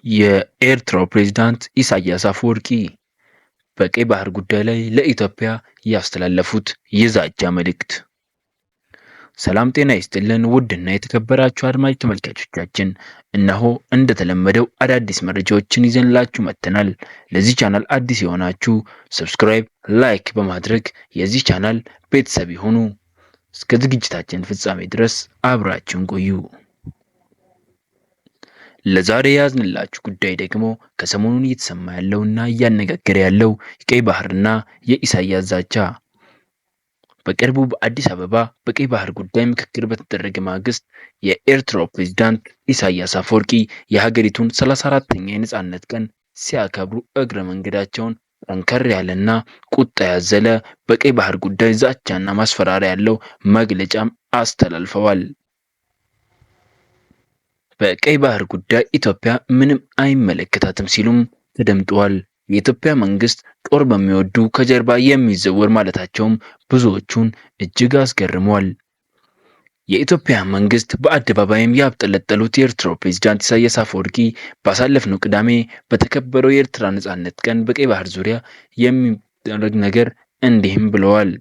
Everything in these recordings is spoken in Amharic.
የኤርትራው ፕሬዝዳንት ኢሳያስ አፈወርቂ በቀይ ባህር ጉዳይ ላይ ለኢትዮጵያ ያስተላለፉት የዛቻ መልእክት። ሰላም ጤና ይስጥልን ውድና የተከበራችሁ አድማጭ ተመልካቾቻችን፣ እነሆ እንደተለመደው አዳዲስ መረጃዎችን ይዘንላችሁ መጥተናል። ለዚህ ቻናል አዲስ የሆናችሁ subscribe፣ like በማድረግ የዚህ ቻናል ቤተሰብ ይሁኑ። እስከ ዝግጅታችን ፍጻሜ ድረስ አብራችሁን ቆዩ። ለዛሬ የያዝንላችሁ ጉዳይ ደግሞ ከሰሞኑን እየተሰማ ያለውና እያነጋገረ ያለው የቀይ ባህርና የኢሳያስ ዛቻ። በቅርቡ በአዲስ አበባ በቀይ ባህር ጉዳይ ምክክር በተደረገ ማግስት የኤርትራው ፕሬዝዳንት ኢሳያስ አፈወርቂ የሀገሪቱን 34ኛ የነጻነት ቀን ሲያከብሩ እግረ መንገዳቸውን ጠንከር ያለና ቁጣ ያዘለ በቀይ ባህር ጉዳይ ዛቻና ማስፈራሪያ ያለው መግለጫም አስተላልፈዋል። በቀይ ባህር ጉዳይ ኢትዮጵያ ምንም አይመለከታትም ሲሉም ተደምጠዋል። የኢትዮጵያ መንግስት ጦር በሚወዱ ከጀርባ የሚዘወር ማለታቸውም ብዙዎቹን እጅግ አስገርሟል። የኢትዮጵያ መንግስት በአደባባይም ያብጠለጠሉት የኤርትራው ፕሬዝዳንት ኢሳያስ አፈወርቂ ባሳለፍነው ቅዳሜ በተከበረው የኤርትራ ነጻነት ቀን በቀይ ባህር ዙሪያ የሚደረግ ነገር እንዲህም ብለዋል።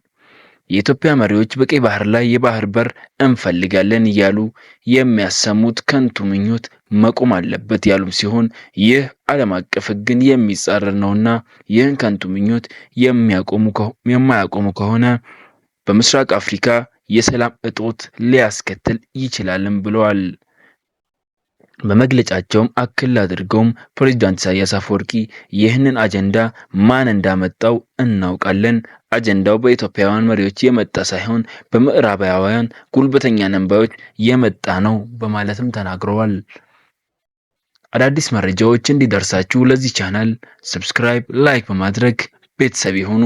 የኢትዮጵያ መሪዎች በቀይ ባህር ላይ የባህር በር እንፈልጋለን እያሉ የሚያሰሙት ከንቱ ምኞት መቆም አለበት ያሉም ሲሆን ይህ ዓለም አቀፍ ሕግን የሚጻረር ነውና ይህን ከንቱ ምኞት የማያቆሙ ከሆነ በምስራቅ አፍሪካ የሰላም እጦት ሊያስከትል ይችላልም ብለዋል። በመግለጫቸውም አክል አድርገውም ፕሬዝዳንት ኢሳያስ አፈወርቂ ይህንን አጀንዳ ማን እንዳመጣው እናውቃለን። አጀንዳው በኢትዮጵያውያን መሪዎች የመጣ ሳይሆን በምዕራባውያን ጉልበተኛ ነን ባዮች የመጣ ነው በማለትም ተናግረዋል። አዳዲስ መረጃዎች እንዲደርሳችሁ ለዚህ ቻናል subscribe፣ like በማድረግ ቤተሰብ ይሁኑ።